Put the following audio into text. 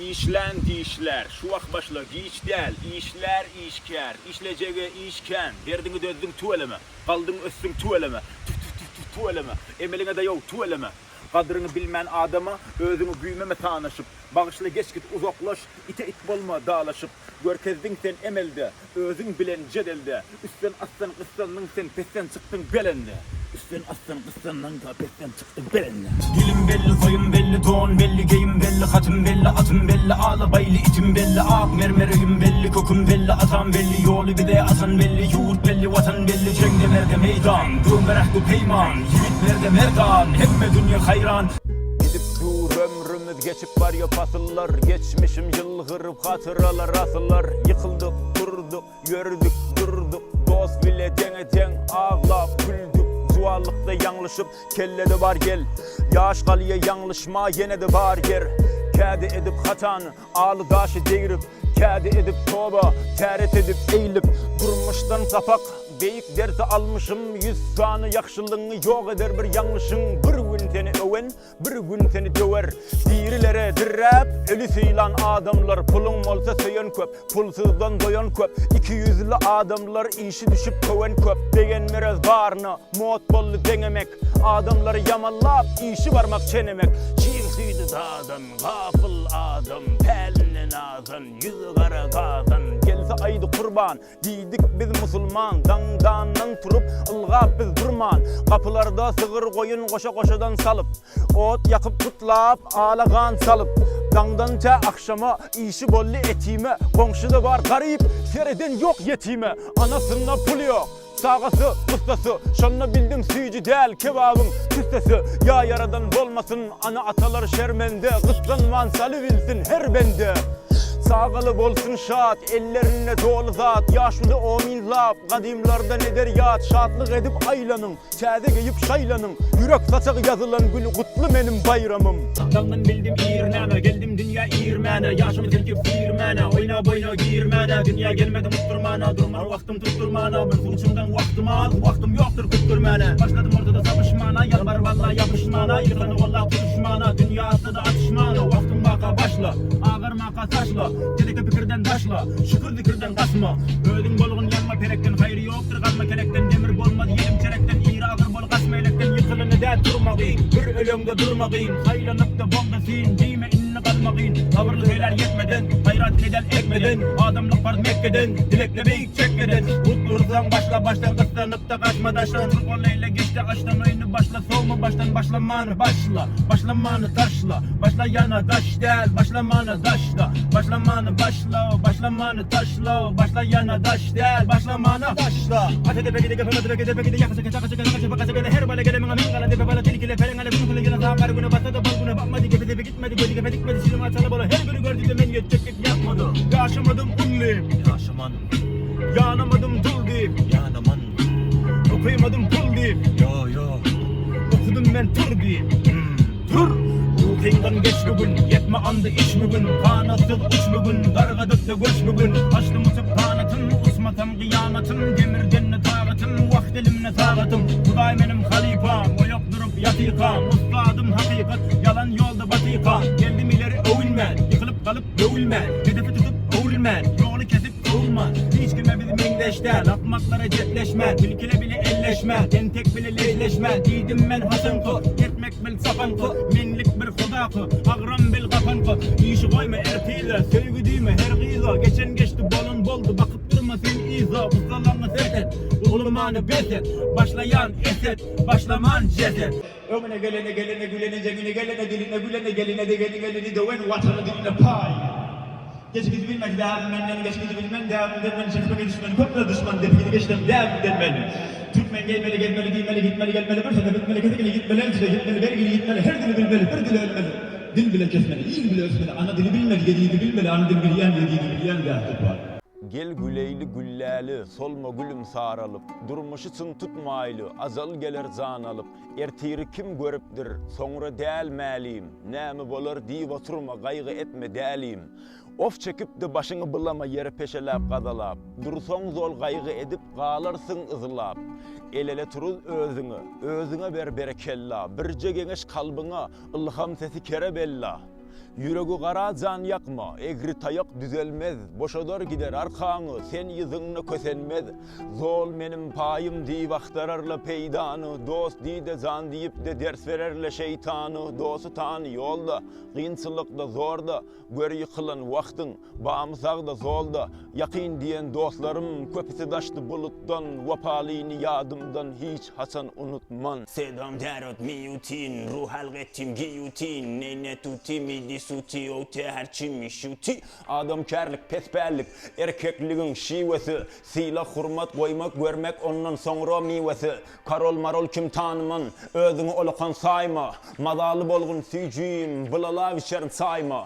Işlän dişlär, şu wagt başla, giç däl, Işlär işgär, işlejege iş kän, Derdiňi dözdüň tüweleme, galdyň ösdüň tüweleme, Tüf-tüf-tüf-tüf tüweleme, emeliňe daýaw tüweleme. Gadryňy bilmän adama, özüňi güýmeme sanaşyp, Bagyşla geç git uzaklaş, ite it bolma dalaşyp, Görkezdiň sen emelde, özüň bilen jedelde, Üstden asdan gyssandyň sen pesden çykdyň belende. Üstden asdan gyssandyň-da pesden çykdyň belende. Dilim belli, soýum belli, don belli, geýim belli, hatym belli, atym belli, alabaýly itim belli, ak mermer öýüm belli, köküm belli, atam belli, ýoly bize açan belli, ýurt belli, watan belli, jeňde merde meýdan, göwher ähdu-peýman, ýigit merde merdan, hemme dünýe haýran. Gidip dur ömrümiz geçip barýa pasyllar, geçmişim ýylgyryp hatyralar asylar, ýykyldyk, turdyk, Ýörüdik, durduk, dost bile deňe-deň aglap, güldük, Juwanlykda ýalňyşyp, kellede bar gel. Ýaş galýa ýalňyşma, ýene-de bar ýer. Käde edip hatany, aly daşy degrip, Käde edip toba, täret edip eglip, Durmuşdan sapak, beýik dersi almyşym, Ýüz sany ýagşylygyňy ýok eder bir ýalňyşyň, Bir gün seni öwen, Bir gün seni döwer. Dirilere dirräp, öli sylan adamlar, Puluň bolsa söýen köp, pulsuzdan doýan köp, Ikiýüzli adamlar, işi düşüp köwen köp, Begenmerez baryna, mod boldy deňemek, Adamlary ýamanlap, işi barmak çenemek. Çig süýdi dadan, gapyl adam, Pälinden azan, ýüzi gara gazan, Gelse aýdy kurban, Diýdik biz musulman, daňdandan turup, ylgap biz durman, Gapylarda sygyr goýun goşa-goşadan salyp, Ot ýakyp gutlap, ala gan salyp, Daňdan tä agşama, işi boldy etime, Goňşuda bar garyp, sereden ýok ýetime, Anasynda pul ýok, çagasy, gussasy, Şonda bildim süýji däl kebabyň tüssesi, Ýa ýaradan bolmasyn, ana-atalar şermende, Gysganman salybilsin her bende. Çagaly bolsun şat, Ellerinde doly zat, ýaşuly omynlap, Gadymlardan eder ýat, Şatlyk edip aýlanyň, Täze geýip şaýlanyň, Ýürek saçagy ýazylan güni Gutly meniň baýramym. Daňdan bildim ir näme, Geldim dünýä irmäne, Ýaşymy silkip süýrmäne, Oýna-boýna girmäne, Dünýä gelmedim utdurmana, Durman wagtym tutdurmana, Bir suwçumdan wagtym az, Wagtym ýokdur kütdürmäne. Başladym ortada tapyşmana, Ýalbaryp Alla ýapyşmana, Ýykany gollap tutuşmana, Dünýä atsa-da atyşmana, Wagtyň barka başla, Agarma. Taşla, teleke pikirden daşla, Şükür zikirden gaçma. Özüň bolgun ýanma pelekden, Haýry ýokdur galma kelekden, Demir bolmaz ýelim çelekden, Iri agyr bol gaçma elekden, Ýykylany däl turmagyn, Bir öleňde durmagyn, Saýlanypda boldy syn, Diýme indi galmagyn, Sabyrly söýlär ýetmeden, Gaýrat edel ekmeden, Adamlyk parz Mekgeden, Dilekle beýik çekgeden. Utdursaň başla başdan, Gyssanypda gaçma daşdan, Tur ol eýle geçde açdan, Oýny başla sowma başdan, Başlamany başla, Başlamany taşla, Başla ýana daş däl, Başlamana daşla, Başlamany başla, Başlamany taşla, Başla ýana daş däl, Başlamana daşla. Ata depe gide gepe depe gide gide ýaka çeke çaka çeke çaka çaka çeke her bala gele meňe men gala depe bala tilkile peleň ale gün güne ýyla gar güne batsa-da bal güne bakmady gepe depe gitmedi gözi gepe dikmedi şirin açaly bola her güni gördü-de men ýetjeklik ýatmady. Ýaşamadym un diýip. Ýaşaman. Ýanamadym dul diýip. Ýanaman. Okaýmadym pul diýip. Ýo ýo. Okudym men tur diýip. Tur! Ukyňdan geç bu gün, ýetme andy iç bu gün, Ganatsyz uç bu gün, dargadyp söweş bu gün. Açdym uçup ganatym, uçmasam gyýamatym, Demirden ne tagatym, wah dilim ne sagatym. Hudaý meniň halypam, oýak durup ýatykam, Ussadym hakykat, ýalan ýolda batykam. Geldim ileri öwünmän, ýykylyp galyp döwülmän, Hedefi tutup öwrülmän, ýoly kesip sowulman. Hiç kime biz meňzeş däl, akmaklara jetleşmän, Tilkile bile elleşmän, tentek bile lejleşmän. Diýdim men haçanky, ýetmek bil sapanky, Menlik bir hudaky, agram bil gapanky. Işi goýma ertire, söýgi diýme her gyza, Geçen geçdi, bolan boldy, bakyp durma sen yza. Gussalaňy ses et, ulamany bes et, Başlaýan eset, başlaman jeset. Öňüne gelene, gelene, gülene, jeňine gelene, diline gülene, geline degeni, gelini döwen, watany diline paý. Geçgisi bilmez däbim menden, geçgisi bilmen däbimden men, çekme düşmeni, köpler duşman, depgini geçsem däbimden men. Türkmen geýmeli, gezmeli, diýmeli, gitmeli, gelmeli, bir söze bitmeli, kesekini ýitmeli, elçide ýitmeli, bergini ýitmeli, her dili bilmeli, bir dile ölmeli, dil bile kesmeli, il bile ösmeli, ana dili bilmeli, ýedidi bilmeli, ana dil bilýän, ýedidi bilýän däpdir bar. Gel güleýli gülläli, solma gülüm saralyp, Durmuşy çyn tutmaýly, ajal geler jan alyp, Ertiri kim görüpdir, soňra däl mälim, Näme bolar diýip oturma, gaýgy etme dälim. Of çekip-de başyňy bylama ýere peşeläp gazalap, Dursaň zol gaýgy edip, galarsyň yzlap. El-ele turuz özüňe, özüňe ber berekella, Birje geňeş kalbyňa, ylham sesi kere bella. Ýüregi gara jan ýakma, egri taýak düzelmez, Boşadar gider arkaňy, sen yzyňda kösenmez. Zol menim paýym diýip agtararla peýdany, Dost diý-de jan diýip-de ders bererle şeýtany, Dosty tany ýolda, kynçylykda, zorda, Gör ýykylan wagtyň, bamy sagda solda, Ýakyn diýen dostlarym, köpüsi daşdy bulutdan, Wepalyny ýadymdan hiç haçan unutman. Sedam därot miýutin, ruh algetim giýutin, Neýne tuti midi suti owte herçi mişuti. Adamkärlik pespällik, erkekligiň şiwesi, Sylag-hurmat goýmak görmek ondan soňra miwesi. Karol-marol kim tanyman, özüňi olakan saýma, Mazaly bolgun süýjim, bulalap içerin çaýyma.